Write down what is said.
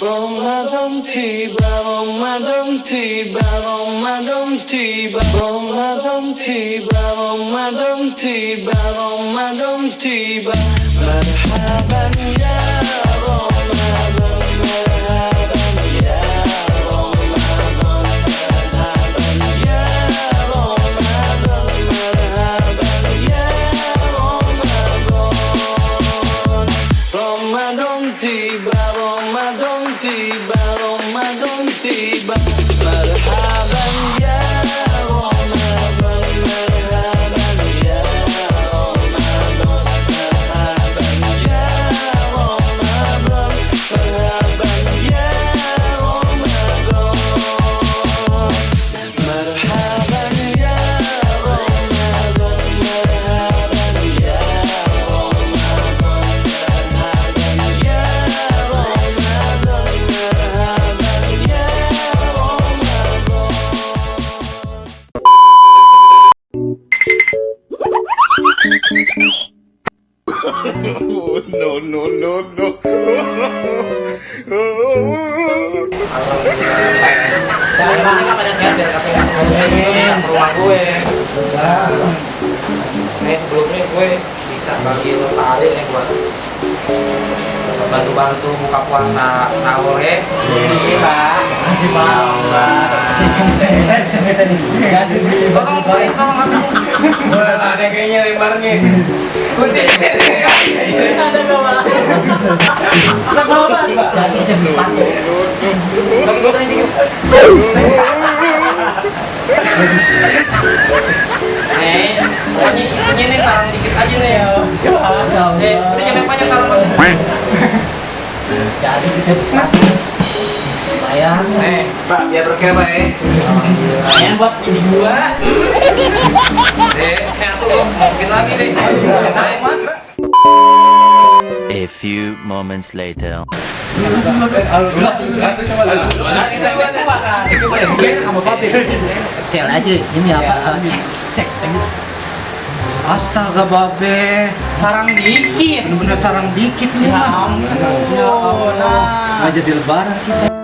Ramadan tiba, Ramadan tiba, Ramadan tiba, Ramadan tiba, Ramadan tiba, Ramadan tiba. Marhaban ya Ramadan, marhaban ya Ramadan, marhaban ya Ramadan, marhaban ya Ramadan. Ramadan tiba, Ramadan tiba, Ramadan tiba. Marhaban ya Ramadan, marhaban ya Ramadan, marhaban ya Ramadan, marhaban ya Ramadan. Marhaban ya Ramadan, marhaban ya Ramadan, marhaban ya Ramadan, marhaban ya No, no, no, no. Jangan banget pada sehat biar katanya bisa ke rumah gue. Nih sebelumnya gue bisa bagi lo kali nih buat bantu-bantu buka puasa sahur ya. Iya pak. Tolong baik tolong apa? Wah ada kayaknya lebarnya. Kunci. Ada nggak malah? Ada tahu pak? Jadi jam 4. Tunggu ini. Pokoknya isinya nih sarang dikit aja nih. Udah nyampe aja sarang. Jadi kita lumayan. Pak, biar berkah pak ya. Lumayan buat ini gua. Aku mungkin lagi deh. A few moments later. Tel aja ini apa? Cek. Astaga babe, Sarang dikit. bener-bener sarang dikit nih. Ya ampun. Ya Allah, nggak jadi lebaran kita.